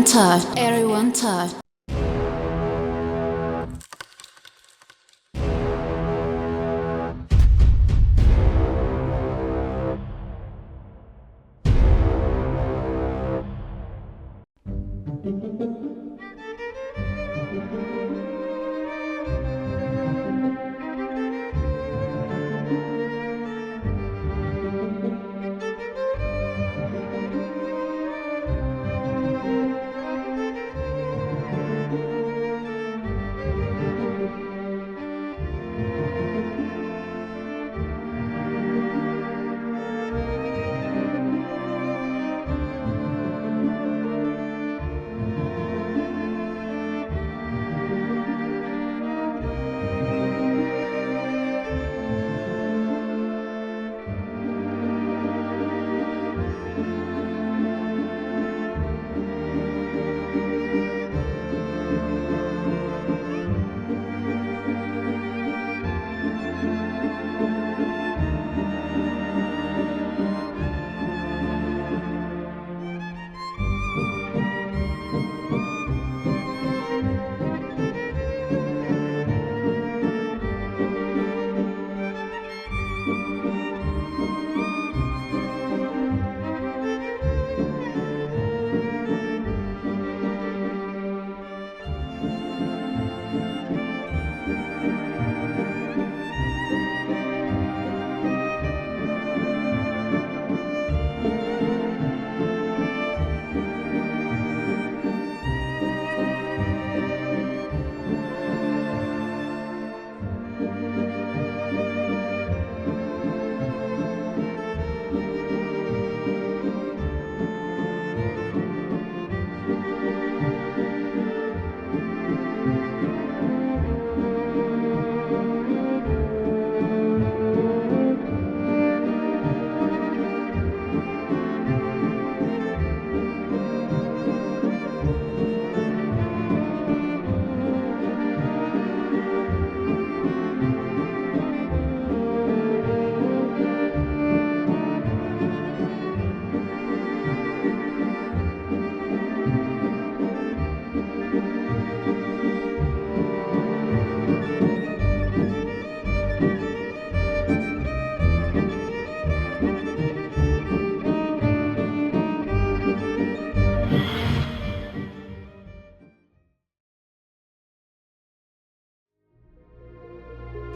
Touch. Everyone touch.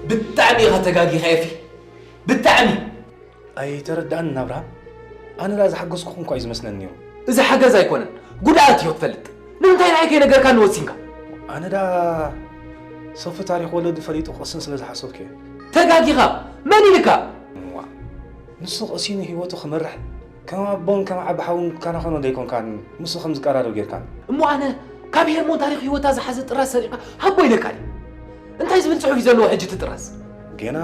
ብጣዕሚ ኢኻ ተጋጊኻ ኤፊ፣ ብጣዕሚ። ኣይተረዳእንን ኣብርሃም። ኣነ ደኣ ዝሓገዝኩኹም እኳ እዩ ዝመስለኒ ነይሩ። እዚ ሓገዝ ኣይኮነን፣ ጉድኣት እዮ ትፈልጥ። ንምንታይ ንዓይ ከይነገርካኒ ወሲንካ? ኣነ ደኣ ሶፊ ታሪኽ ወለዱ ፈሊጡ ክቕስን ስለ ዝሓሰብኩ እየ። ተጋጊኻ። መን ኢልካ? እዋ፣ ንሱ ቀሲኑ ህይወቱ ክመርሕ ከም ኣቦን ከም ዓቢ ሓውን ካና ኾኖ ዘይኮንካን፣ ንሱ ከም ዝቀራረብ ጌርካን። እሞ ኣነ ካብ ሄርሞን ታሪኽ ህይወታ ዝሓዘ ጥራዝ ሰሪቕካ ሃቦ ኢለካ ድየ? እንታይ ዝብል ጽሑፍ እዩ ዘለዎ ሕጂ እቲ ጥራዝ? ጌና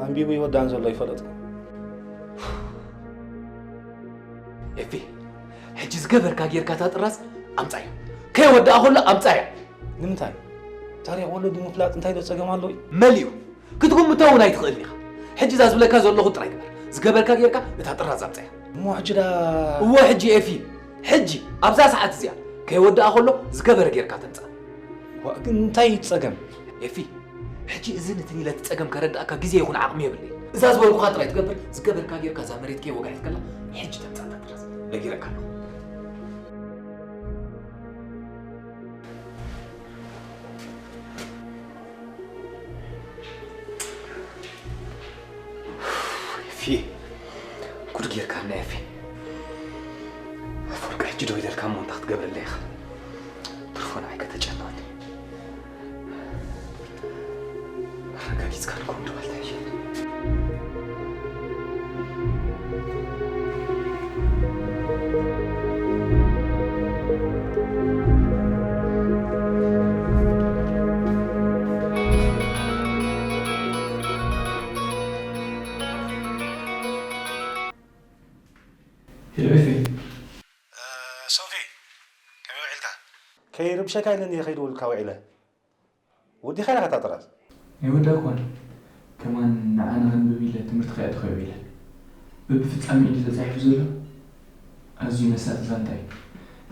ኣንቢቡ ይወዳእን ዘሎ ኣይፈለጥኩ። ኤፊ፣ ሕጂ ዝገበርካ ጌርካ እታ ጥራዝ ኣምጻዮ። ከይወድኣ ከሎ ኣምጻዮ። ንምንታይ? ታሪኽ ወለዱ ምፍላጥ እንታይ ዶ ጸገም ኣለዎ? መሊኡ። ክትግምቶ እውን ኣይትኽእልን ኢኻ። ሕጂ እዛ ዝብለካ ዘለኹ ጥራይ ግበር። ዝገበርካ ጌርካ እታ ጥራዝ ኣምጻያ። እሞ ሕጂ ዳ እወ፣ ሕጂ ኤፊ፣ ሕጂ ኣብዛ ሰዓት እዚኣ ከይወድኣ ከሎ ዝገበረ ጌርካ ተምጻእ። ዋ፣ ግን እንታይ እዩ ጸገም? ኤፊ፣ ሕጂ እዚ ንትን ኢለ እቲ ጸገም ከረድኣካ ግዜ ይኹን ዓቕሚ የብለይ። እዛ ዝበልኩኻ ጥራይ ትገብር፣ ዝገበርካ ጌርካ እዛ መሬት ከይወግሐት ከላ ሕጂ ተምጻእ እታ ጥራዝ። ነጊረካ ኣለኹ። ኤፊ፣ ጉድ ጌርካና ኤፊ። ኣፈወርቂ ሕጂ ደው ኢለልካ እሞ እንታይ ክትገብረለይ ኢኻ? ትርፎ ንዓይ ከተጨንቐኒ። ኣረጋጊጽካ ንኮም ድባል ተሕሸኒ። ሄሎ ኤፊ። እ፣ ሶፊ፣ ከመይ ውዒልካ? ከይርብሸካ ኢለ እንድየ ከይደወልኩልካ ውዒለ። ወዲኻ ኢኻ እታ ጥራዝ? ኣይወዳእኩዋን። ከማን ንዓ ንኸንብብ ኢለ ትምህርቲ ከየእተኹ ውዒለ። በብፍጻሜ ኢሉ ተጻሒፉ ዘሎ ኣዝዩ መሳጢ ዛንታ እዩ።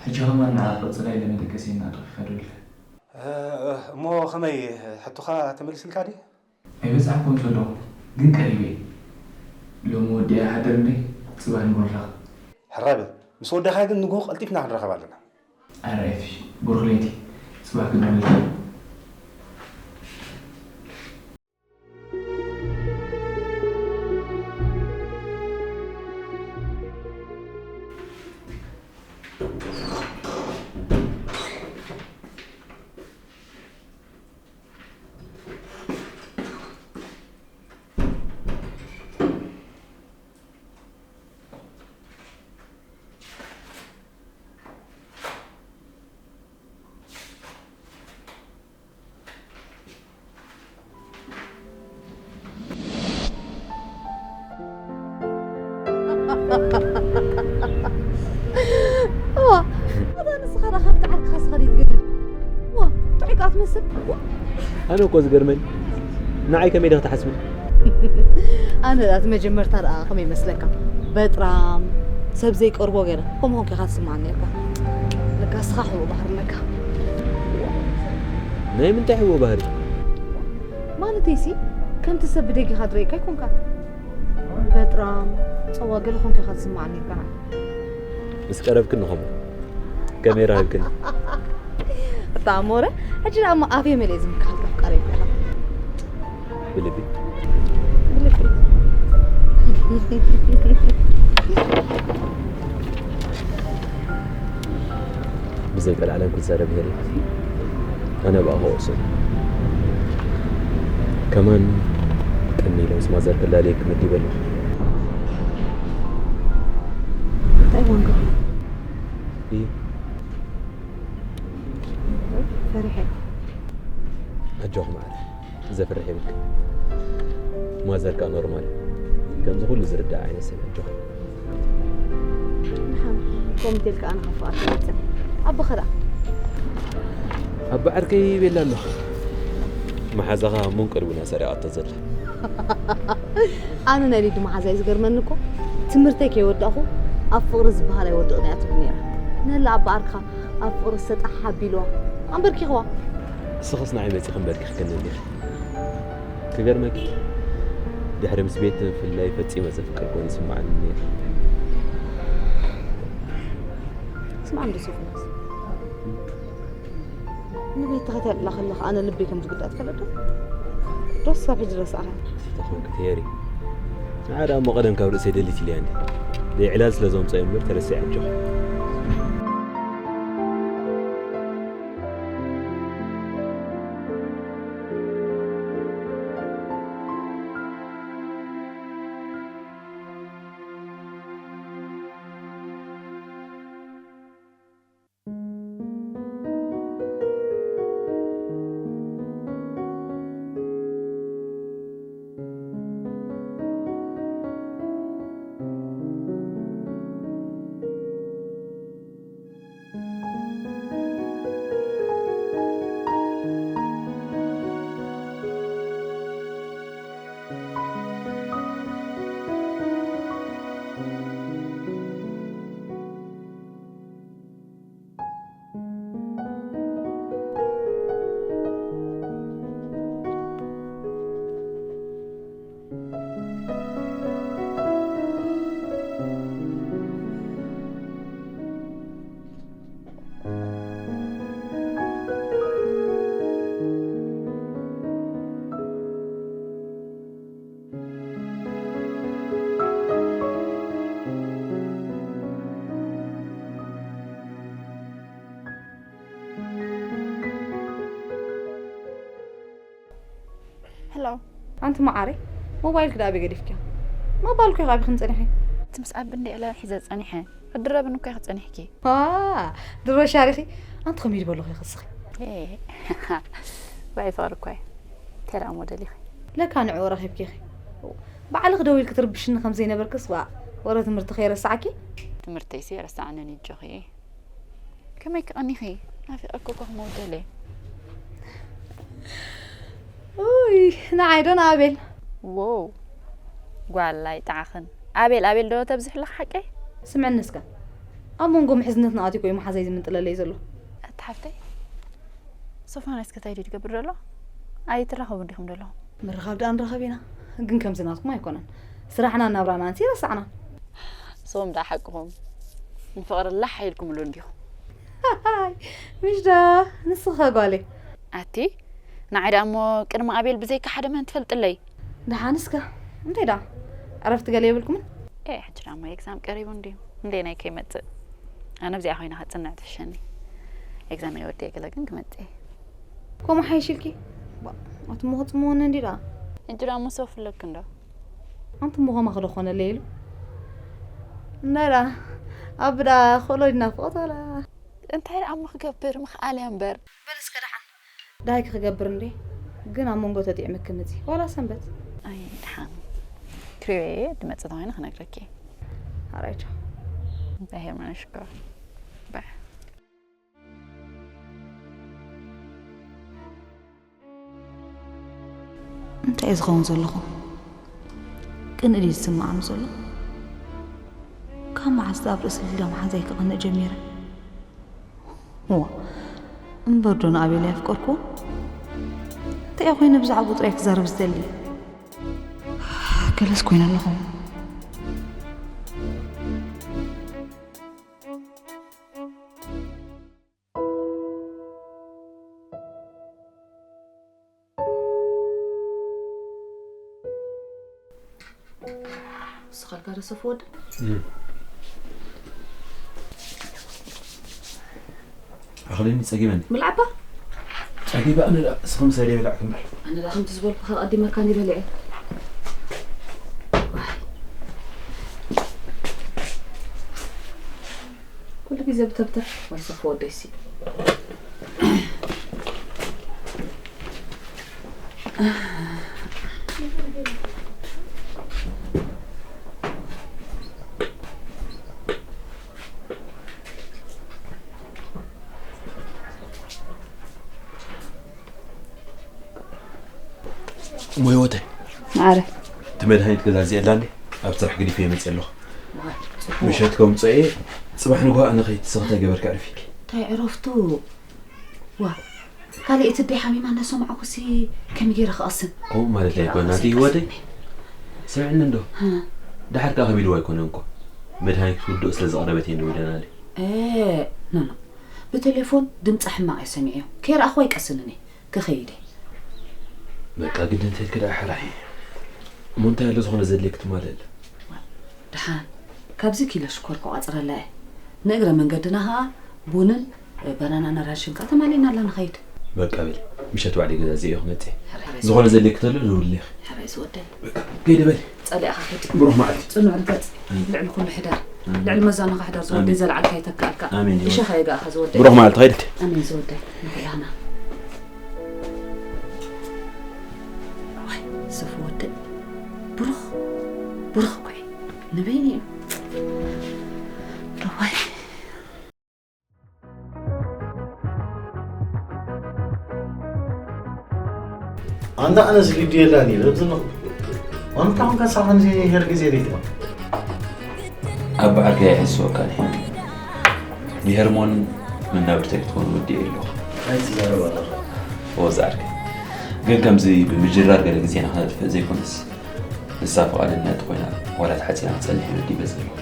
ሕጂ ኸማን ንዓ ቀጽላ ኢለ መደቀሲ እናጠኹ ይኸዱ ኢልካ። እሞ ኸመይ፣ ሕቶኻ ተመሊስልካ ድዩ? ኣይበጻሕኩን ዘለኹ፣ ግን ቀሪበ እየ። ሎሚ ወዲኣ ይሓድር እንዴ፣ ጽባሕ ንቦልካ። ሕራይ በል፣ ምስ ወዳኻ ግን ንግሆ ቀልጢፍና ክንራኸብ ኣለና። ኣረ ኣይፍሽ፣ ብሩኽ ለይቲ፣ ጽባሕ ክንራኸብ። እዋ፣ ኣታ ንስኻ ደኣ ከምቲ ዓርክኻ ስኻ ድዩ ትገድድ? እዋ፣ ጥዑይ ከኣ ትመስል። ኣነ እኮ ዝገርመኒ፣ ንዓይ ከመይ ኢልኪ ትሓስብኒ? ኣነ ደኣ እቲ መጀመርታ ደኣ ከመይ ይመስለካ? በጥራም፣ ሰብ ዘይቀርቦ ገይረ፣ ከምኡ ኮንካ ኢኻ ትስምዓኒ ነይርካ። ለካ ንስኻ ሕቡእ ባህሪ ኣለካ። ናይ ምንታይ ሕቡእ ባህሪ? ማለተይሲ፣ ከምቲ ሰብ ብደጊኻ ዝርእየካ ኣይኮንካን። በጥራም፣ ጸዋ ገለ ኮንካ ኢኻ ትስምዓኒ ነይርካ ንዓይ። ምስ ቀረብክኒ ከምኡ። ከመይ ረኺብክኒ? እታ ኣሞረ፣ ሕጂ ደኣ እሞ ኣፍየ መሊኤ ዝምክሓልካ ኣፍቃሪ ኢኻ። ብልቢ? ብልቢ። ብዘይቀልዓለም ክዛረብ ሄሪ። ኣነ ብኣ ክወስን። ከማን ቀኒለ ምስ ማዘር ክላለየኪ መዲበ ኣለኹ። እንታይ ወንዶ? እዩ። ፈሪሐ። ኣጆኺ መዓረ፣ ዘፍርሕ የብልክን። ማዘር ከኣ ኖርማል እዩ። ከምዚ ኩሉ ዝርዳእ ዓይነት ሰብ ኣጆኺ። ደሓን፣ ከምኡ ኢልካ ኣነ ከፍኣካ ይመጽእ። ኣቦኻ ደኣ? ኣቦ ዓርከይ ቤላ ኣሎ። መሓዛኻ ኣብ መንቀሊ እውን እያ ሰሪቓቶ ዘላ። ኣነ ናይ ሊዱ መሓዛይ ዝገርመኒ እኮ፣ ትምህርተይ ከይወዳእኹ ኣብ ፍቕሪ ዝበሃል ኣይወድቕን እያ ትብል ነይራ። ንህላ ኣቦ ዓርክኻ ኣብ ፍቕሪ ዝተጣሓ ኣቢልዋ ኣንበርኪኽዋ። ንስኽስ ንዓይ መጺኺ ኣንበርኪኽክኒ እንዲኺ። ክገርመኪ፣ ድሕሪ ምስ ቤት ምፍላይ ፈጺመ ዘፍቅር ኮይኑ ይስምዓኒ ነይሩ። ስምዓኒ ዶ ሶፎንያስ፣ ንቤት ተኸታቲላ ከለኻ ኣነ ልበይ ከም ዝጉዳእ ትፈልጥ ዶ? ዶስ ክሳብ ሕጂ ረሳዕኻዮ? ተኾንኪ ትሄሪ። ንዓ ደኣ እሞ ቀደም ካብ ርእሰይ ደሊት ኢለያ እንዲ። ደይ ዕላል ስለ ዘምጸዮ እምበር ተረሲዐ ኣጆኺ። ሄሎ። ኣንቲ መዓረይ፣ ሞባይልኪ ደኣ ኣበይ ገዲፍክያ? ምባልኩ ኢኺ ኣቢኽኒ ጸኒሐ። እቲ ምስ ኣቢ እንድዒ ዕላል ሒዘ ጸኒሐ። ክትድረብኒ እኮ ኢኺ ጸኒሕኪ። ዋ፣ ድሮ ሻሪኺ። ኣንቲ ከመይ ዝበለኹ ኢኺ እስኺ? ኤ፣ ዋይ ፍቕሪ እኮ እዩ። እንታይ ደኣ እሞ ደሊኺ? ለካ ንዕኡ ረኺብኪ ኢኺ። ባዕልኺ ደዊልኪ ትርብሽኒ ከም ዘይነበርክስ፣ ዋእ፣ ወረ ትምህርቲ ከይረሳዕኪ? ትምህርተይሲ ኣይረሳዕንን እዩ ኣጆኺ። ከመይ ክቐኒኺ? ናፊቐኪ እኮ ክመውት ደልየ። ኡይ፣ ንዓይ ዶ ንኣቤል? ዎው፣ ጓል ኣይጠዓኽን። ኣቤል፣ ኣቤል ዶ ተብዝሕልኺ ሓቀይ? ስምዕኒ እስከ። ኣብ መንጎ ምሕዝነትና ኣትዩ ኮዩ መሓዛይ ዝምንጥለለይ ዘሎ። ኣታ ሓፍተይ፣ ሶፎንያስ ከ እንታይ ድዩ ዝገብር ዘሎ? ኣይትራኸቡን ዲኹም ዘለኹም? ምርኻብ ደኣ ንራኸብ ኢና፣ ግን ከምዚ ናትኩም ኣይኮነን። ስራሕናን ናብራናንሲ ረሳዕና። ንስኹም ደኣ ሓቅኹም ንፍቕሪ ላሕ ኢልኩምሉ እንዲኹም። ምሽ ዶ ንስኺ ኸ ጓለይ? ኣቲ ንዓይ ደኣ እሞ ቅድሚ ኣቤል ብዘይካ ሓደ መን ትፈልጥለይ? ደሓን እስከ እንታይ ደኣ ዕረፍቲ ገለ የብልኩምን? ኤ ሕጂ ደኣ እሞ ኤግዛም ቀሪቡ እንድዩ እንዴ ናይ ከይመጽእ ኣነ ብዚኣ ኮይነ ከጽንዕ ትሕሸኒ ኤግዛም የወድየ ገለ ግን ክመጽእ እየ ከምኡ ሓይሽ ኢልኪ ኣቲ እሞ ክጽምወኒ እንዲ ደኣ ሕጂ ደኣ እሞ ሶፍ ኣለኪ እንዶ ኣንቲ እሞ ከማኺ ዶ ክኾነለይ ኢሉ እንታይ ደኣ ኣቢ ደኣ ክእሎ ይናፍቖት ዋላ እንታይ ደኣ እሞ ክገብር ምኽኣል እያ እምበር በል እስከ ደሓን ዳይክ ክገብር እንዴ ግን ኣብ መንጎ ተጢዕምክን እዚ ዋላ ሰንበት ኣይ ደሓን ክሪበየ ድመፅእ ተኮይነ ክነግረኪ እየ ሓራይ ቻው እንታይ ሄርመነ ሽኮር ባይ እንታይ እዩ ዝኸውን ዘለኹ ቅንእ ድዩ ዝስምዓኒ ዘሎ ካብ መዓስ ኣብ ርእሲ ልዳ መሓዛይ ክቐንእ ጀሚረ እዋ እምበር ዶ ንኣቤል ኣየፍቀርክዎን እንታይ እየ ኮይነ ብዛዕባኡ ጥራይ ክዛረብ ዝደሊ ገለስ ኮይነ ኣለኹ ንስኻልካ ዶ ሰፍ ወደ ኣኽሊኒ ጸጊበኒ ምልዓባ ጸጊበ ኣነ ደኣ እስኹም ሰለ ይብላዕኩም እምበር ኣነ ደኣ ከምቲ ዝበልኩኻ ቀዲመካኒ በሊዐ ኩሉ ግዜ ብተብተብ ወይ ሰፍ ወደይሲ እሞ ህይወተይ ማዕረ እቲ መድሃኒት ገዛዚኤላ እንዴ ኣብ ስራሕ ገዲፈ የመፅእ ኣለኹ ምሸት ከምፅኦ እየ ፅባሕ ንግሆ ኣነ ከይትስኽተ ገበርካ ዕርፊ እንታይ ዕረፍቱ ዋ ካልእ እቲ ኣደይ ሓሚማ እንዳሰማዕኩሲ ከመይ ገይረ ክቐስን ከምኡ ማለት ናይ ኣይኮነ ኣቲ ህይወተይ ስምዕኒ እንዶ ድሓር ከዓ ከቢድዋ ኣይኮነን እኮ መድሃኒት ክትውድኦ ስለ ዝቐረበት እየ ንውደናለ ኖኖ ብቴሌፎን ድምፂ ሕማቕ እየ ሰሚዐዮ ከይረኣኽዋ ኣይቀስንን እየ ክኸይድ እየ በቃ ግዲ እንተልክ ደኣ ሕራይ እሞ እንታይ ኣሎ ዝኾነ ዘድልየክ ትማልእል ድሓን ካብዚ ኪሎ ሽኮር ክቋፅረላ እየ ንእግረ መንገድና ከዓ ቡንን ባናናን ኣራንሽን ከዓ ተማሊእና ኣላ ንኸይድ በቃ በል ምሸት ባዕለይ ገዛዚአ እየ ክመፅእ እየ ዝኾነ ዘድልየክ ተሎ ደውልለይ ኢኺ ሕራይ ዝወደይ ከይደ በል ፀሊእኻ ኺድ ብሩኽ መዓልቲ ፅኑዕ ርገፅ ልዕሊ ኩሉ ሕደር ልዕሊ መዛኑኻ ሕደር ዝወደይ ዘለዓልካ ይተካእልካ እሽኻ የጋእኻ ዝወደይ ብሩኽ መዓልቲ ኸይድት ኣሜን ዝወደይ ንኽያና ርዋይ ሰፉ ወደይ ብሩኽ ብሩኽ እኮ እዩ ንበይኒ እዩ ርዋይ ኣንታ ኣነስ ግዲ የላን ኢለ ዝነኹ ኣንታ ኣሁን ከሳኸን ሄር ግዜ ሊትማ ኣብ በዓል ከ ኣይሕስወካን እየ ንሄርሞን መናብርተይ ክትኮን ወዲኤ ኣለኹ ኣይትዛረብ ኣለኻ ወዛርክ ግን ከምዚ ብምጅራር ገለ ግዜና ክነጥፍእ ዘይኮነስ ንሳ ፍቓደኛ እንተኾይና ዋላ ተሓጺና ክጸንሕ እየ መዲበ ዘለኹ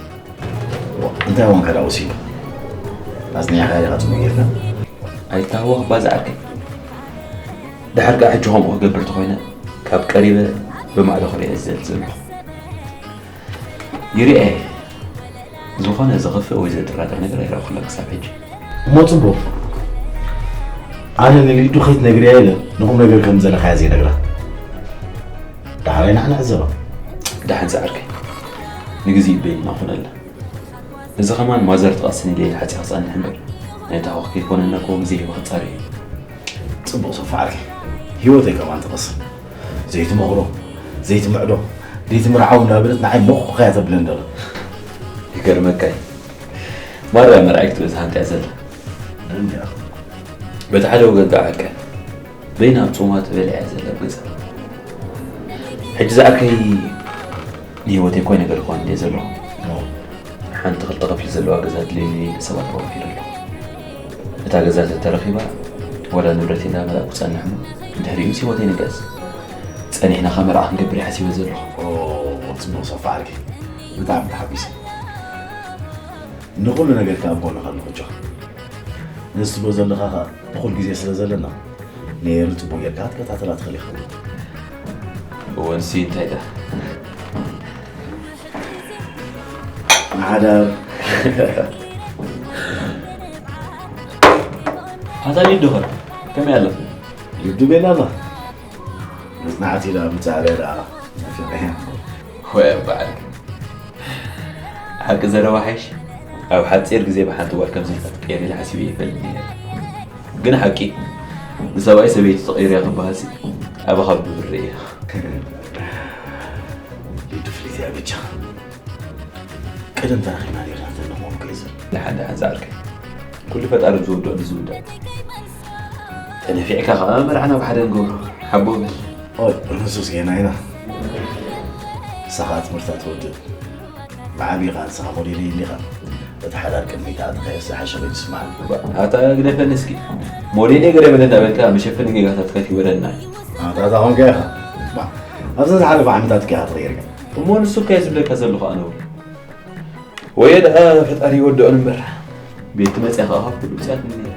እንታይ ኾንካ ደኣ ወሲኑ ኣጽኒዕካ ኢኻ ጽቡቕ ጌርካ ኣይትታህወኽ እባ ዝዓርከይ ድሓር ከኣ ሕጂ ከምኡ ክገብር ተኾይነ ካብ ቀሪበ ብማዕዶ ክርእያ እየ ዝደሊ ዘለኹ ይርኤ ዝኾነ ዘኽፍእ ወይ ዘደራድር ነገር ኣይረእኹላን ክሳብ ሕጂ እሞ ጽቡቕ ኣነ ንሊዱ ከይትነግርያ ኢለ ንቑም ነገር ከም ዘለኻያ ዘይነግራ ደሓር ኣይንዓና ዕዘባ ደሓን ዝዓርከይ ንግዜኡ በይንና ኹነልና እዚ ኸማን ማዘር ትቐስን ኢለ ኢለ ሓፂ ክፀንሕ እምበር ናይ ታወኽ ከይኮነና እኮ ግዜ ሂበ ክፃረይ እዩ ፅቡቕ ሰፋ ዓርከይ ህይወተይ ከማን ትቐስን ዘይትመኽሮ ዘይትምዕዶ ዘይትምርዓው እንዳበለት ንዓይ ሞኽኾ እያ ተብለኒ ደላ ይገርመካ እዩ ማርያ መርዓይ ክትበዝሃ እንቲያ ዘላ እንዲያ በቲ ሓደ ወገን ከዓ ሓቀ በይና ኣብ ፅሙዋ ትበልዕ እያ ዘላ ብገፃ ሕጂ ዝኣከይ ንህይወተይ እኮ ነገር እኳ እንድየ ዘለኹ ሓንቲ ክልተ ክፍሊ ዘለዋ ገዛ ኣድልየኒ ኢለ ሰባት ኣዋፊረ ኣለኹ። እታ ገዛ ተተረኺባ ዋላ ንብረተይ እናመላእኩ ክጸንሕ እሞ፣ ድሕሪኡስ ህይወተይ ንገስ። ጸኒሕና ከኣ መርዓ ክንገብር እየ ሓሲበ ዘለኹ። ኦ፣ ጽቡቕ ሰፋ ዓርኪ። ብጣዕሚ ተሓጒሰ። ንኹሉ ነገር ከኣ ኣብ ጎንኻ ኣለኹ፣ ኣጆኻ። ነዚ ትብሎ ዘለኻ ከኣ እኹል ግዜ ስለ ዘለና፣ ነይሩ ጽቡቕ ጌርካ ክትከታተላ ትኽእል ኢኻ። እወ፣ ንሱ እንታይ ደኣ? ንሓዳር። ኣታ ሊዱ ኸ ከመይ ኣላ? ሊዱ ቤላ ኣላ። መጽናዕቲ ኢላ ምጻእ ደኣ ናፊቐያ። ወይ ኣባ ዓርኪ። ሓቂ ዘረባ ሓይሽ፣ ኣብ ሓጺር ግዜ ብሓንቲ ጓል ከምዚ ኢልካ ትቀየር ኢለ ሓሲበ ኣይፈልጥን ነይረ። ግን ሓቂ፣ ንሰብኣይ ሰበይቱ ተቐይሩ እያ ክበሃልሲ፣ ኣባኻ ብብር እየ። ሊዱ ፍልይቲ እያ በጃ። ቅድም ተራኺብና ኔርና እንተንኾንኩ እየ ዝብል። ደሓን ደሓን ዝዓርከይ። ኩሉ ፈጣሪ ብዝወድኦ ንዝውዳእ። ተነፊዕካ ኸዓ መርዓና ብሓደ ንገብሮ። ሓቦ በል። ኦይ፣ ንሱስ ጌና ኢና። ንሳ ኸዓ ትምህርታ ትወድእ። ብዓብዪ ኸዓ ንስኻ ሞዴለይ ኢኻ። እቲ ሓዳር ቅድሚት ኣእቲኻ ዝሓሸ ኮይኑ ይስምዓኒ። ኣታ ግደፈኒ እስኪ። ሞዴለይ ገለ በለ እንዳበልካ መሸፈኒ ጌጋታትካ ትወረና። ኣታ እዛ ኾንካ ኢኻ። ባ፣ ኣብዘን ዝሓለፋ ዓመታት እኮ ኢኻ ተቐይርካ። እሞ ንሱ እኮ እየ ዝብለካ ዘለኹ ኣነ እውን። ወየ ደኣ ፈጣሪ ይወድኦን እምበር። ቤት መፅያ ከዓ ካብ ኩሉ ብፅያት እኒአ።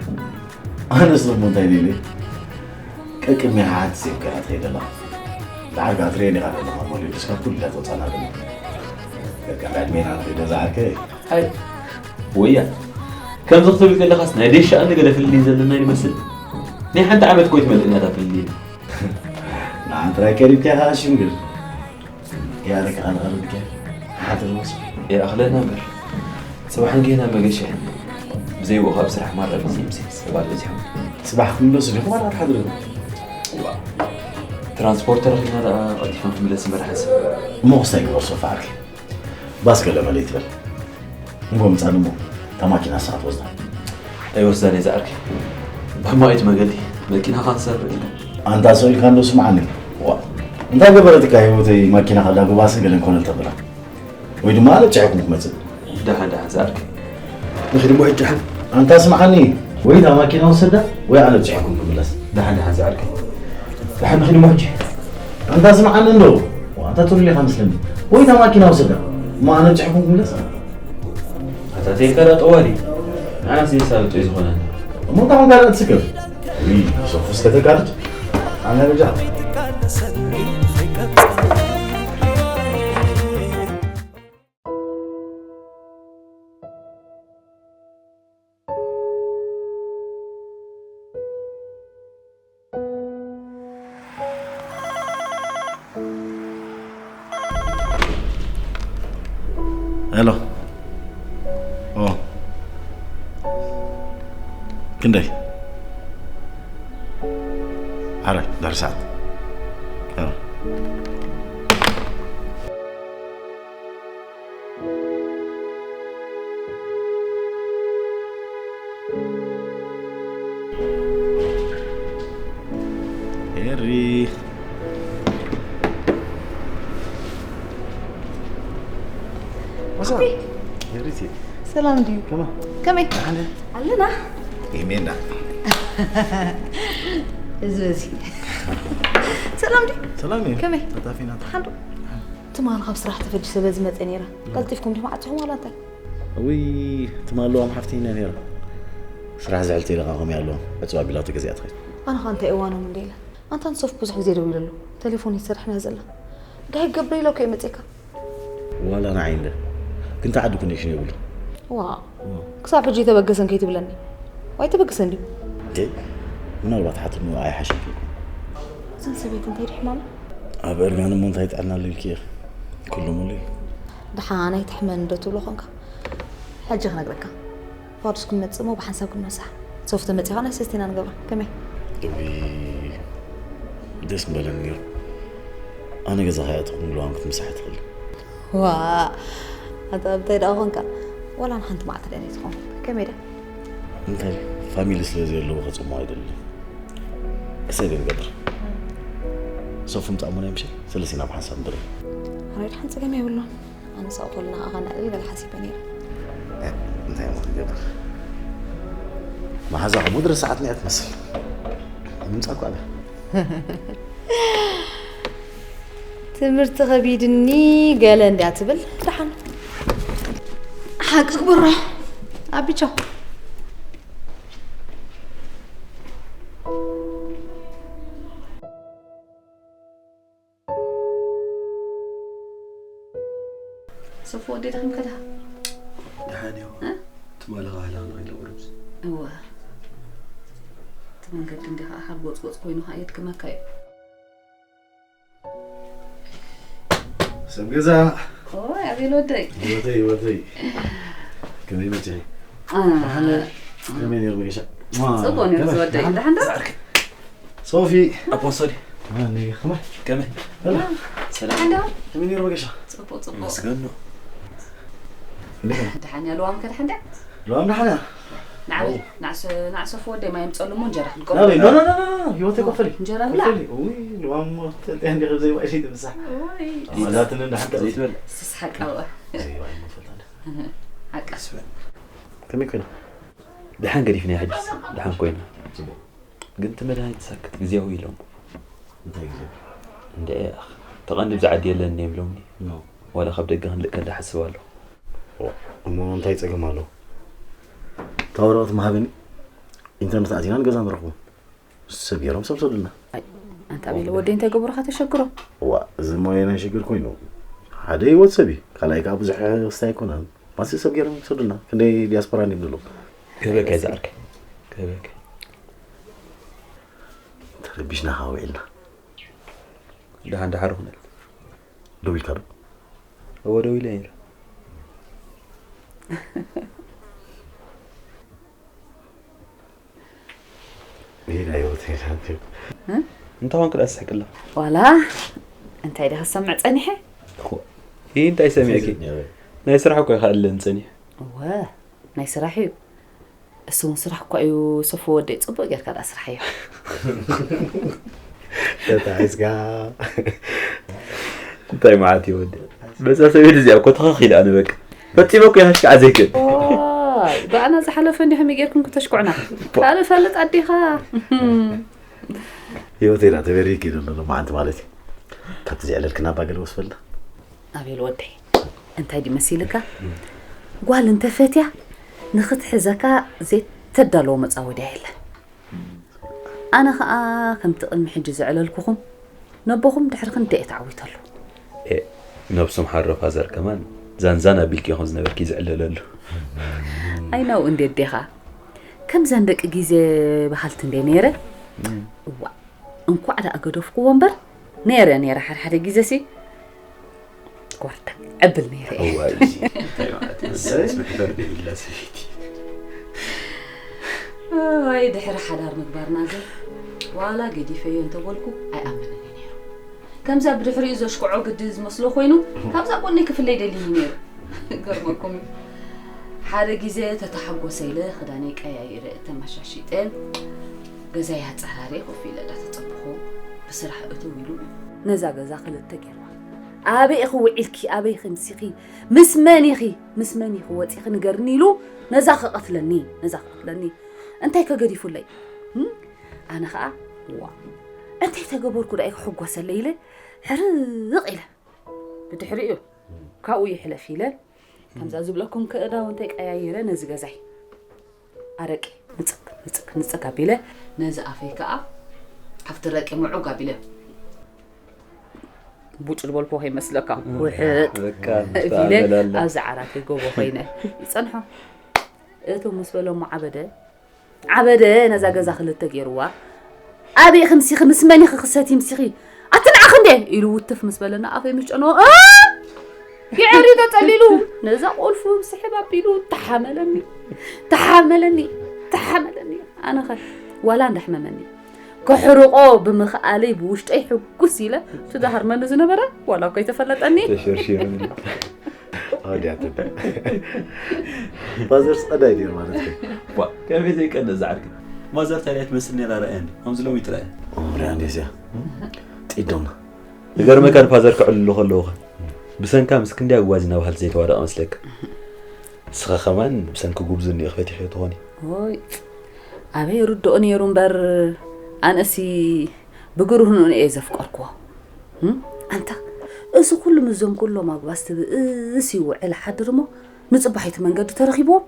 ኣነስ እሞ እንታይ ኢለ ኢለ? ቀቅድሚያ ሓንቲ ሴፍ ገይራ ትኸይድ ኣላ። ደሓር ከዓ ትርእየኒ ኢኻ ዘለኻ እሞ ኢለ እስካብ ኩሉ ኢላ ትወፅኣና ዘላ። በቃ ዕድሜና ንኸይዶ ዝዓርከይ። ኣይ ወያ፣ ከምዚ ክትብል ከለኻስ ናይ ደሻ እንደ ገለ ፍልልይ ዘለና ይመስል። ናይ ሓንቲ ዓመት እኮ ኣይትመልእን እያ እታ ፍልልይ። ንዓን ጥራይ ቀሪብካ ኢኻ ሽምግል። ያለካ ኣልቐልብከ ሓድር ወስ ይኣኽለና እምበር፣ ጽባሕ ንጌና መገሻ። ብዘይ ብኡ ካብ ስራሕ ማራ ብዘይ ምሴ ሰባት በዚሖም። ጽባሕ ክምለሱ ዲኹም ኣላ ክትሓድሩ? እዋ፣ ትራንስፖርት ተረኺብና ደኣ ቀልጢፍና ክንምለስ እምበር ሓንሳብ። እሞ ክስታይ ግበር ሶፋ ዓርኪ። ባስ ገለ መለ ይትበል። ንጎ ምጻን እሞ እታ ማኪና ንስኻ ትወስዳ። ኣይወስዳን እየ ዝዓርከይ። ብሕማቕ እዩ እቲ መገዲ። መኪና ካንሰር ርኢና። ኣንታ ሰው ኢልካ እንዶ ስምዓኒ። ዋ፣ እንታይ ገበረትካ ህይወተይ ማኪና ከላ ብባስን ገለን ኮነ ተብላ። ወይ ድማ ኣነብጭሐኩም ክመጽእ። ደሓን ደሓን ዝዓርከይ። ንኺድ እሞ ሕጂ ደሓን። ኣንታ ስምዓኒ። ወይ እታ ማኪና ውሰዳ ወይ ኣነብጭሐኩም ክምለስ። ደሓን ደሓን ዝዓርከይ። ደሓን ንኺድ እሞ ሕጂ። ኣንታ ስምዓኒ እንዶ። ዋ፣ ኣንታ ትብሉ ኢኻ መስለኒ። ወይ እታ ማኪና ውሰዳ። እሞ ኣነብጭሐኩም ክምለስ። ኣታ ተይልካ ዳ ጠዋሊ። ንዓናስ ዘይሳለጦ እዩ ዝኾነና። እሞ እንታይ ኾንካ ዳ ትስክር? ውይ፣ ሶፉስ ከተጋርድ። ኣነ በጃ። ሄሎ። ኦ። ክንደይ? ሓራይ፣ ድሕሪ ሰዓት። ሄሎ። ሄሪ። What's up? ሄሪቲ። ሰላም ድዩ? ከመይ? ከመይ? ደሓን። ኣለና። ይሜና። እዚ በዚ። ሰላም ድዩ? ሰላም እዩ። ከመይ? ተጣፊና። ሓንዱ። ትማሊ ካብ ስራሕ ተፈዲሰ በዚ መፀ ነይረ። ቀልጢፍኩም ዲኹም ዓፂኹም ዋላ እንታይ? እውይ፣ ትማሊ ለዋም ሓፍተይ ኢና ነይራ። ስራሕ ዝሕልቲ ኢለ ከዓ ከምኡ ኣለዎም። ዕፅዋ ቢላ ተገዚኣ ትኸይድ። ኣነ ኸዓ እንታይ እዋኖም እንደ ኢለ። ኣንታ ንሶፍ ብዙሕ ግዜ ደዊለሉ። ቴሌፎን ይሰርሕ እያ ዘላ። እንታይ ክገብር ኢለ እኮ እየ መፂእካ። ዋላ ንዓይ እንደ። ግን ተዓዲ ኮኔክሽን የብሉ። ዋ፣ ክሳብ ሕጂ ተበገሰን ከይትብለኒ። ዋይ ተበገሰን ድዩ? እንዴ፣ ምናልባት ሓትኑ ኣይሓሸኪ። እዘን ሰበይቲ እንታይ ድዩ ሕማማ? ኣብ እርጋን እሞ እንታይ ጥዕና ኣሎ ኢልኪ ኢኺ? ኩሉ ሙሉ እዩ። ደሓን ኣይትሕመን እንዶ ትብሎ ኾንካ። ሕጂ ክነግረካ። ፋዱስ ክንመጽእ እሞ ብሓንሳብ ክንመሳሕ። ሶፍቲ መጺኻ ናይ ሰስቲና ንገብራ። ከመይ? እውይ፣ ደስ ምበለኒ ነይሩ። ኣነ ገዛ ከይኣተኹ ምሉዋን ክትምሳሕ ትኽእል። ዋ፣ ኣታ እንታይ ደኣ ኾንካ? ዋላ ንሓንቲ መዓልቲ ደኣ ዘይትኾን። ከመይ ደኣ? እንታይ ፋሚሊ ስለ ዘለዎ ከጽሞ ኣይደልን። እሰይ ደንገጥር። ሶፍም ጻሙና ይምሽ፣ ሰለሲና ብሓንሳብ ንድረ። ኣረ፣ ደሓን ጸገም የብሉን። ኣነ ሳብ ኮልና ኣኻ ንዕልል ገለ ሓሲበ ነይረ። እንታይ እሞ ክገብር? መሓዛኹም ወዲ ረሳዓትና እያ ትመስል። ንምጻእ እኮ ኣላ። ትምህርቲ ከቢድኒ ገለ እንድያ ትብል። ደሓን። ሓቂ ክብሮ። ኣቢቻው። ሰፉ ወደይ ደኺምካ ዲኻ? ደሓን እዮ። እ? ትማሊ ኸዓ ላዕና ኢለ ቁርብስ። እወ። እቲ መንገዲ እንዲ ኸዓ ካብ ጎጽጎጽ ኮይኑ ኸዓ የድክመካ እዩ። ሰብ ገዛ። ኦይ፣ ኣቤል ወደይ። ህይወተይ፣ ህይወተይ። ከመይ መጺኺ? አ። ደሓን፣ ከመይ ነይሩ መገሻ? ጽቡቕ ነይሩ ከመይ? ዝወደይ። ደሓን? ደሓን ዶ? ሶፊ። ኣቦ ሶዲ። ማን እዩ? ከመይ? ከመይ? በላ። ሰላም። ደሓን ዶ? ከመይ ነይሩ መገሻ? ጽቡቕ፣ ጽቡቕ። መስገን ነው። እንዴት ነው? ደሓን እያ፣ ልዋም ከ ደሓን ድያ? ልዋም ደሓን እያ። ንዓበይ፣ ኣው። ንዓሰ-፣ ንዓሰፉ ወደይ ማይ ምጸሉ እሞ እንጀራ ክንቀርብ። ናበይ? ኖ፣ ኖ፣ ኖ፣ ኖ፣ ኖ፣ ህይወተይ ኖ፣ ኮፈሊ። እንጀራ ብላ። ኮፈሊ። ውይ፣ ልዋም እሞ ተጥያ እንዲኸ ዘይባእሲ ትምሳሕ። ውይ። ኣመላትን እንዳ ሓንተ ዘይትበል። ስስሓቅ ኣዋ። ዘይባይ ምፈልጣ እንዳ። ሓቃ። ስበል። ከመይ ኮይና? ደሓን ገዲፍና ሕጅስ፣ ደሓን ኮይና። ጽቡቕ። ግን እቲ መድሃኒት ሳክት ግዜያዊ ኢሎም። እንታይ ግዜያዊ? እንደ ኣኽ፣ ተቐንዲ ብዛ ዓዲ የለን እዮም ኢሎምኒ። ኖ። ዋላ ካብ ደገ ክንልእከ እንዳሓስብ ኣለኹ። ኦ፣ እሞ እንታይ ጸገም ኣለዎ? እታ ወረቐት ምሃብኒ፣ ኢንተርነት ኣቲና ንገዛ ንረኽቦ። ሰብ ገይሮም ሰብ ሰዱልና። ኣይ፣ ኣንታ ቤለ ወደይ እንታይ ገብሩኻ ተሸግሮ? ዋ፣ እዚ ሞያ ናይ ሽግር ኮይኑ። ሓደ ህይወት ሰብ እዩ። ካልኣይ ከኣ ብዙሕ ክስታይ ኣይኮነን። ማሲ ሰብ ገይሮም ሰዱልና። ክንደይ ዲያስፖራ እንዲም ንብሎ። ክህበካ እዩ ዝዓርከይ። ክህበካ። ተረቢሽና ኸዓ ውዒልና። ደሓን ደሓር ኹነል። ደው ኢልካ ዶ? እወ፣ ደው ኢለ ነይረ። ይሄ ናይ ህይወት ሄዳት እዩ። እ? እንታይ ኾንክ ደኣ ትስሕቅ ኣላ? ዋላ እንታይ ደኣ ክሰምዕ ጸኒሐ? ኾ-፣ ይህ እንታይ ሰሚዕኪ? እንታይ ሰሚዐ? ናይ ስራሕ እኮ ይኸኣለን ጸኒሐ። እወ፣ ናይ ስራሕ እዩ። እሱ እውን ስራሕ እኳ እዩ፣ ሰፉ ወደይ፣ ጽቡቕ ጌርካ ደኣ ስራሕ እዩ። ተታሒዝካ። እንታይ መዓት እዩ ወዲ? በዛ ሰበይቲ እዚኣ እኮ ተኸኺለ ኣነ በቃ። ፈጺመ እኮ ይሃሽካ ዘይክእል። ኦይ፣ ብኣና ዝሓለፈ እንዲኹም ጌርኩም ክተሽኩዕና። ካልእ ፈልጥ ኣዴኻ። ህይወተይ ዳ ተበሪኪ ዶ ሎማዓንቲ ማለት እዩ። ካብቲ ዘዕለልክና እባ ገለ ወስፈልና። ኣቤል ወደይ፣ እንታይ ድዩ መሲልካ? ጓል እንተፈትያ ንኽትሕዘካ ዘይተዳለዎ መጻወድያ የለን። ኣነ ኸኣ ከምቲ ቅድሚ ሕጂ ዘዕለልኩኹም፣ ነቦኹም ድሕሪ ክንደይ እየ ተዓዊተሉ። ኤ፣ ነብሶም ሓሮ ፋዘር ከማን ዛንዛን ኣቢልኪ ኢኹም ዝነበርኪ ዝዕለለሉ። ኣይናው እንዴ ኣዴኻ፣ ከምዘን ደቂ ግዜ በሃልቲ እንዴ ነይረ? እም። እዋ፣ እንኳዕ ደኣ ገደፍኩዎ እምበር፣ ነይረ፣ ነይረ፣ ሓደ ሓደ ግዜሲ ጎርዳ ዕብል ነይረ እየ። እዋይ፣ እዚ እንታይ ማለት እዩ? መሕፈር ዘይብላ ሰበይቲ። እዋይ፣ ድሕሪ ሓዳር ምግባርና ግን፣ ዋላ ገዲፈዮ እንተበልኩ ኣይኣምንን እዩ ነይሩ። ከምዛ ብድሕሪኡ ዘሽክዖ ግዲ ዝመስሎ ኮይኑ፣ ካብዛ ጎነይ ክፍለይ ደልዩ ነይሩ። ገርመኩም እዩ። ሓደ ግዜ ተተሓጎሰ ኢለ ክዳነይ ቀያይረ ተመሻሺጠ፣ ገዛይ ኣጸራርየ ኮፍ ኢለ እንዳተጸበኹ፣ ብስራሕ እትው ኢሉ፣ ነዛ ገዛ ክልተ ገይርዋ። ኣበይ ኢኺ ውዒልኪ? ኣበይ ኢኺ ምሲኺ? ምስ መን ኢኺ? ምስ መን ኢኺ ወጺኺ ንገርኒ ኢሉ፣ ነዛ ክቐትለኒ፣ ነዛ ክቐትለኒ። እንታይ ከገዲፉለይ? እም? ኣነ ኸኣ፣ ዋ፣ እንታይ ተገበርኩ ደኣ ክሕጎሰለይ ኢለ፣ ሕርቕ ኢለ። ብድሕሪኡ፣ ካብኡ ይሕለፍ ኢለ፣ ከምዛ ዝብለኩም ክእዳውንተይ ቀያይረ ነዚ ገዛይ ኣረቂ ንጽግ፣ ንጽግ፣ ንጽግ ኣቢለ፣ ነዚ ኣፈይ ከኣ ኣብቲ ረቂ ምዑግ ኣቢለ፣ ቡጭ ዝበልኩ ከይመስለካ፣ እም፣ ውሕጥ በቃ፣ ኢለ፣ ኣበላላ። ኣብዚ ዓራተይ ጎቦ ኮይነ ይጸንሖ። እቶም ምስ በሎሞ ዓበደ፣ ዓበደ ነዛ ገዛ ክልተ ገይርዋ። ኣበይ ኢኺ ምሲኺ፣ ምስ መን ኢኺ ክሰቲ ምሲኺ? ኣቲ ንዓኺ እንዴ? ኢሉ ውትፍ ምስ በለና ኣፈይ ምስ ጨነዎ፣ እ! ይዕሪ ተጸሊሉ። ነዛ ቁልፉ ስሕብ ኣቢሉ ተሓመለኒ። ተሓመለኒ። ተሓመለኒ። ኣነኸ ዋላ እንዳሕመመኒ። ከሕርቆ ብምኽኣለይ ብውሽጠይ ሕጉስ ኢለ ትዳሃርመኒ ዝነበረ ዋላ እኮ ኣይተፈለጠኒ። ተሸርሺሩኒ። ኣውዲያትኒ። ማዘር ጸዳይ ነይሩ ማለት እዩ። ዋ፣ ከመይ ዘይቀንእ ዝዓርኪ። ማዘር ታዲያ ትመስል ነይራ ርኣያ እንዲ፣ ከምዚ ሎሚ ትረኣያ። ኦ፣ ርኣያ እንዲ እዚኣ። ጢዶና። ዝገርመካ ንፋዘር ክዕልሉ ከለዉ ኸ፣ ብሰንካ ምስ ክንደይ ኣጓዚና ባህልቲ ዘይተዋደቐ መስለካ። ንስኻ ከማን ብሰንኪ ጉብዝንኡ ክፈቲኽዮ ትኾኒ። ኦይ፣ ኣበይ ርድኦ ነይሩ እምበር፣ ኣነሲ ብግርህንኡ እየ ዘፍቀርክዎ። እም? ኣንታ፣ እዚ ኩሉ ምስዞም ኩሎም ኣጉባዝቲ ብእስ ይውዕል ሓድር እሞ፣ ንጽባሒቲ መንገዲ ተረኺብዎም፣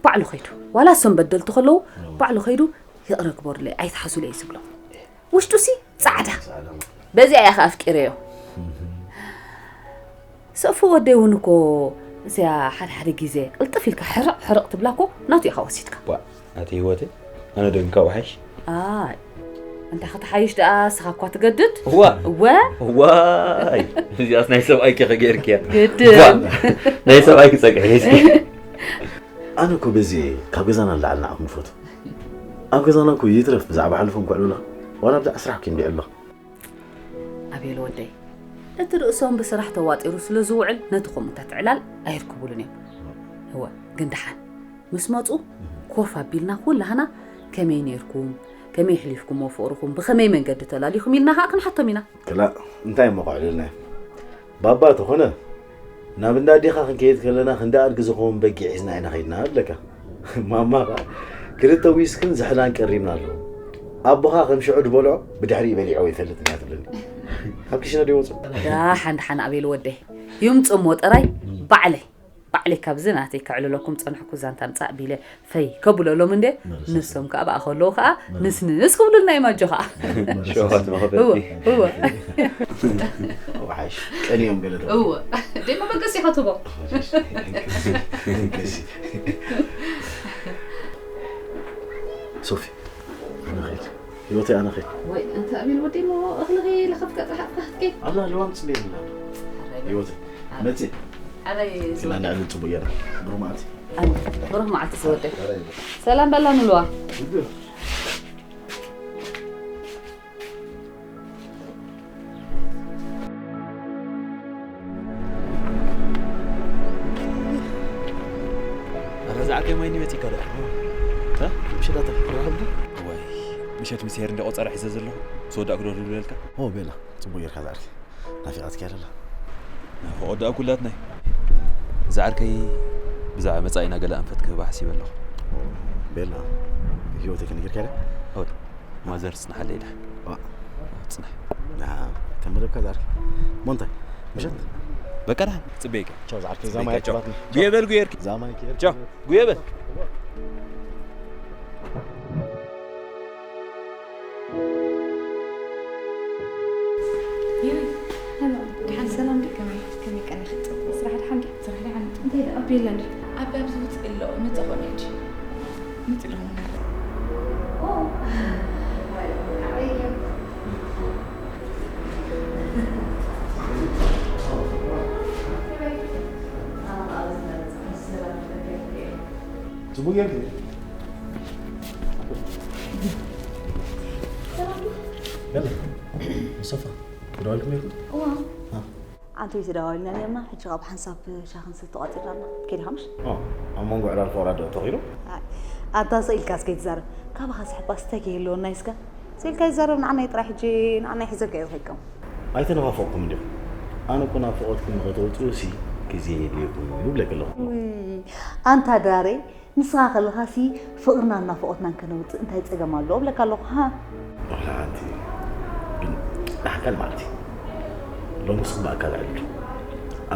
ባዕሉ ኸይዱ። ዋላ እሶም በደልቲ ከለዉ፣ ባዕሉ ኸይዱ፣ "ይቕረ ግበሩለይ፣ ኣይትሓዙለይ" እዩ ዝብሎ። ውሽጡሲ ጻዕዳ። በዚኣ እያ ከኣ ኣፍቂረዮ። ሰፉ ወደይ እውን እኮ እዚኣ ሓደ ሓደ ግዜ ቅልጥፍ ኢልካ ሕርቕ ሕርቕ ትብላ እኮ ናቱ ኢኻ ወሲድካ። ዋ፣ ናተይ ህይወተይ፣ ኣነ ዶ እንካብ ሓይሽ? ኣይ፣ እንታይ ክትሓይሽ ደኣ፣ ንስኻ እኳ ትገድድ። እዋ። እወ። ዋይ፣ እዚኣስ ናይ ሰብኣይኪ ከ ገይርክያ? ግድን። ዋ፣ ናይ ሰብኣይኪ ጸግዒ እስኪ። ኣነ እኮ በዚ ካብ ገዛና ንላዕሊ ንዓኹም ንፈቱ። ኣብ ገዛና እኮ ይትረፍ ብዛዕባ ሓልፎም ክዕልሉኻ፣ ዋላ ብዛዕባ ስራሕ እኮ ይምድዕሉኻ። ኣቤል ወደይ፣ እቲ ርእሶም ብስራሕ ተዋጢሩ ስለ ዝውዕል ነቲ ከምኡታት ዕላል ኣየርክቡሉን እዮም። እወ፣ ግን ደሓን ምስ መጹ ኮፍ ኣቢልና ኩላህና ከመይ ነይርኩም፣ ከመይ ኣሕሊፍኩሞ ፍቕርኹም፣ ብኸመይ መንገዲ ተላሊኹም ኢልና ኸኣ ክንሓቶም ኢና። ክላእ፣ እንታይ እሞ ከዕልልና እዮም? ባባ ተኾነ፣ ናብ እንዳ ኣዴኻ ክንከይድ ከለና ክንዲ ኣድጊ ዝኸውን በጊዕ ሒዝና ኢና ኸይድና እብለካ። ማማ ኸኣ ክልተ ዊስክን ዝሕላን ቀሪብና ኣለዉ። ኣቦኻ ከም ሽዑ ዝበልዖ ብድሕሪኡ በሊዕዎ ኣይፈልጥን እያ ትብለኒ። ካብ ክሽነ ዶ ይወጹ? ደሓን ደሓን ኣቤል ወደይ፣ ይምጹ እሞ ጥራይ ባዕለይ፣ ባዕለይ ካብዚ ናተይ ከዕልለኩም ጸንሕኩ ዛንታ ምጻእ ቢለ ፈይ ከብለሎም እንደ፣ ንሶም ከኣ ብኣ ከለዉ ከኣ ንስንስ ክብሉልና እዮም ኣጆኻ። ሸዋት መኽበርቲ። እወ፣ እወ። ወሓሽ ቀንዮም ገለ ተብሎ። እወ። ደይ መበገሲ ኢኻ ትህቦ። ሶፊ፣ ኣነ ኸይድ። ህይወተይ፣ ኣነ ኸይድ። ወይ፣ እንተ ኣቤል ወዲ እሞ እኽልኺ ለኸፍካ ጥራሕ ኣጥፋሕትኪ። ኣላ፣ ለዋም ጽልየ ብላ። ኣረ፣ ህይወተይ፣ ኣረ። መጽእ። ኣረ፣ ኢና ዝወደ። ንዕሊ ጽቡቅ ጌርና። ብሩህ መዓልቲ። ኣሜን። ብሩህ መዓልቲ ዝወደ። ኣረ፣ ይበል። ሰላም በላ ንልዋ። ይበል። ኣረ፣ ዝዓርከይ ማይ ኒመት ይካረ። እ? ምሽት ኣታ፣ ረኸብቲ? ወይ፣ ምሸት ምስ ሄር እንደ ቆጸራ ሒዘ ዘለኹ፣ ዝወዳእኩ ዶ ልብለልካ? ኦ፣ ቤላ፣ ጽቡቅ ጌርካ ዝዓርከይ። ናፊቓትኪ ኣለላ። ናፍቖት ደኣ ኩላትናይ። ዝዓርከይ፣ ብዛዕባ መጻኢና ገለ ኣንፈት ክህባ ሓሲበ ኣለኹ። ኦ፣ ቤላ፣ ህይወተይ ከነጊርካ ኢለ? ሆይ፣ ማዘር ጽንሓለይ ኢላ። ዋ። ጽናሕ። ና፣ ከም መደብካ ዝዓርከይ። እሞ እንታይ? ምሸት? በቃ ደሓን፣ ጽበየካ። ቻው፣ ዝዓርከይ፣ ጽበየካ፣ ዛማይ ቻው። ኣኪባትኒ። ጉየ በል፣ ጉየርኪ። ዛማይ ኬር። ቻው፣ ጉየ በል። ይሪ፣ ሄሎ፣ ደሓን ሰላም ድዩ? ከመይ፣ ከመይ ቀኒኺ? ጽቡቕ። ስራሕ ደሓን ድዩ? ስራሕ ደሓን። እንታይ ደኣ? ኣቢ የለን ድዩ? ኣቢ ኣብዚ ውጽእ ኣሎ፣ መጸ ኮነ ሕጂ። መጺ ኣለኹ። ኦ። ጽቡቕ ጌርኪ። ሰላም። በለ፣ ሙስጠፋ፣ ተደዋዊልኩም ነይርኩም? እዋ። አ። ኣንተ ተደዋዊልና ነርና፣ ሕጂ ካብ ሓንሳብ ሻሂ ክንሰቲ ተቋጺርና ኣለና። ከይድኻ ምሽ? ኦ፣ ኣብ መንጎ ዕላል ፍቕራ ዶ ተኺሉ? ኣይ፣ ኣንታ ስቕ ኢልካ እስከ ኣይትዛረብ። ካባኻ ስሕባ ስታይ ከይህልወና እስከ። ስቕ ኢልካ ይዛረብ፣ ንዓናይ ጥራይ ሕጂ፣ ንዓናይ ሒዘካ እየ ዝኸይድ። ኣይተነፋፈቕኩም እንዲኹም። ኣነ እኮ ናፍቖትኩም ንኸተውጽኡ ሲ ግዜ የድልየኩም እዩ ይብለኪ ኣለኹ። ውይ፣ ኣንታ ድራረይ፣ ንስኻ ከለኻሲ ፍቕርናን ናፍቖትናን ከነውጽእ እንታይ ጸገም ኣለዎ እብለካ ኣለኹ፣ ሃ? ዋላ ሓንቲ፣ ግን ንሓካል ማለት እዩ። ሎምስ ብኣካል ኣዕሊሉ።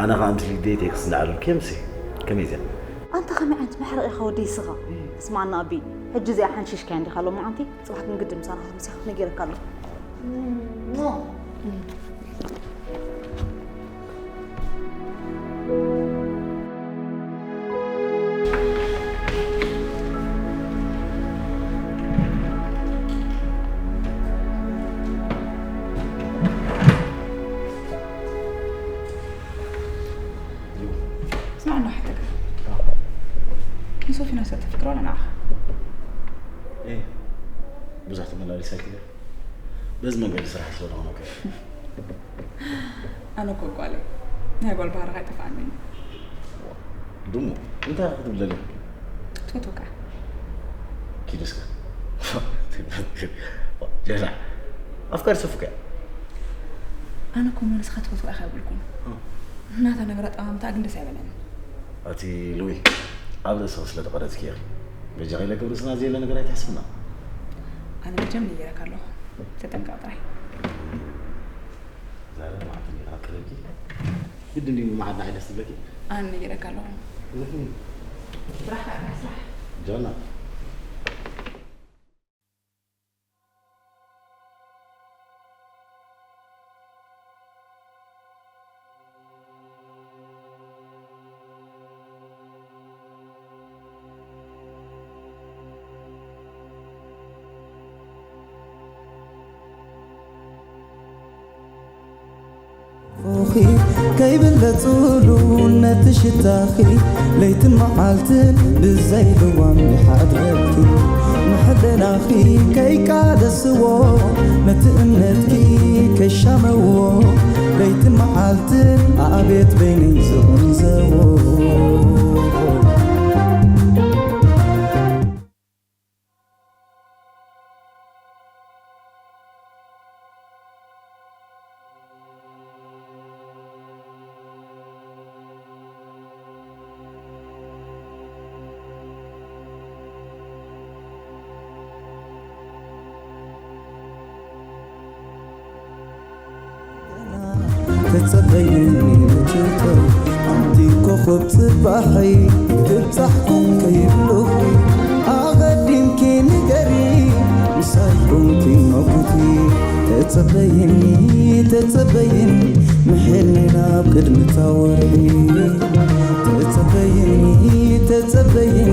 ኣነ ኸኣ ምስ ሊደይ ቴክስት እንዳኣለልኩ እየ፣ ምሲ ከመይ እዚኣ? ኣንታ ከመይ ዓይነት መሕረቕ ኢኻ ወደይ ስኻ? ስማዕና ኣቢ፣ ሕጂ እዚኣ ሓንሺሽካያ እንዲኻ ሎማዓንቲ፣ ጽባሕ ግን ግድን ምሳና ክትምስያ ነጊረካ ኣለኹ። ስማዕና፣ ሕተካ። ንሶፊናስ ተፍቅሮ ኣላ ንዓኻ? እየ። ብዙሕ ተመላሊሰኪ። በዚ መንገዲ ስራሕ ስለ ዝኾነ እኮ። ኣነ እኮ ጓል እየ። ናይ ጓል ባህርኻ ኣይጠፍኣንን እዩ። ድሙ፣ እንታይ ክትብለኒ? ትፈትወካ። ኪድ እስከ። ጀላ፣ ኣፍቃሪ ሰፉ እኮ እያ። ኣነ እኮ እሞ ንስኻ ትፈትዋ ኢኻ ኣይበልኩን። እ። ናታ ነገር ኣጠማምታ ግን ደስ ኣይበለንን። ኣቲ ሉዊ፣ ኣብ ርእስኺ ስለ ተቐረጽኪ ኢኺ። በጃኺ ኢለ ክብሪ ስና ዘየለ ነገር ኣይትሕስብና። ኣነ መቸም ነጊረካ ኣለኹ። ተጠንቀቕ ጥራይ። ዛሬ ማዕተኒ ኣቅርብኪ ግድን ድዩ? መዓድና ኣይደስ ትብለኪ? ኣነ ነጊረካ ኣለኹ። እህ፣ ስራሕ ስራሕ። ጆና። ፎኺ ከይብለጹሉ ነቲ ሽታኺ ለይትን መዓልትን ብዘይ ልዋም ይሓድረኪ። ንሕልናኺ ከይቃለስዎ ነቲ እምነትኪ ከይሻመዎ ለይትን መዓልትን ኣቤት በይነይ ዝቕንዘዎ። ተጸበይኒ ምትተይ ኣንቲ ኮኸብ ጽባሐይ ትብጻሕኩም ከይብሉኺ ኣቐዲምኪ ንገሪ ምሳይ ኮንኪ መጉቲ። ተጸበይኒ ተጸበይኒ ምሒርኒ ናብ ቅድሚ ታወርሒ። ተጸበይኒ ተጸበይኒ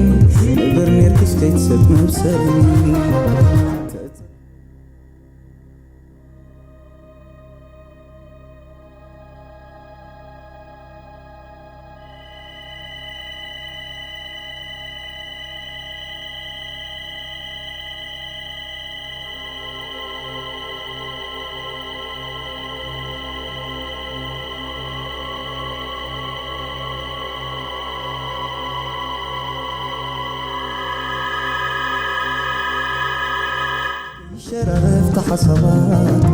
ንብር ኔርክስ ከይትሰጥ መብሰልኒ። ሸራረፍቲ ሓሳባት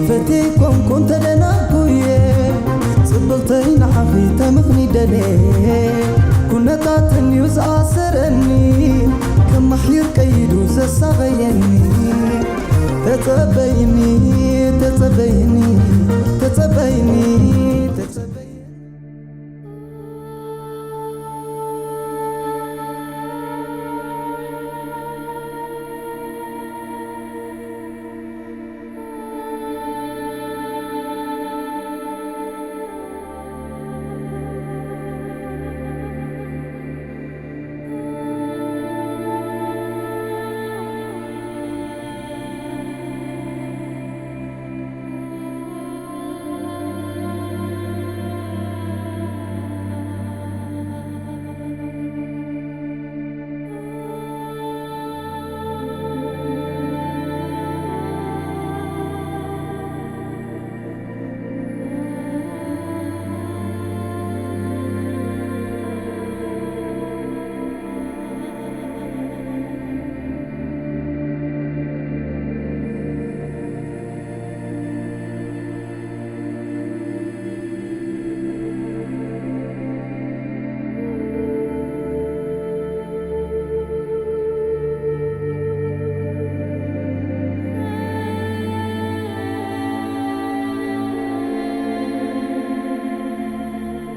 ፈቴ ኮንኩን ተደናጉየ ጽብቕተይ ንዓኺ ተምኽኒ ደልየ ኩነታት እንዩ ዝኣሰረኒ ከማሕይር ቀይዱ ዘሳቐየኒ ተጸበይኒ ተጸበይኒ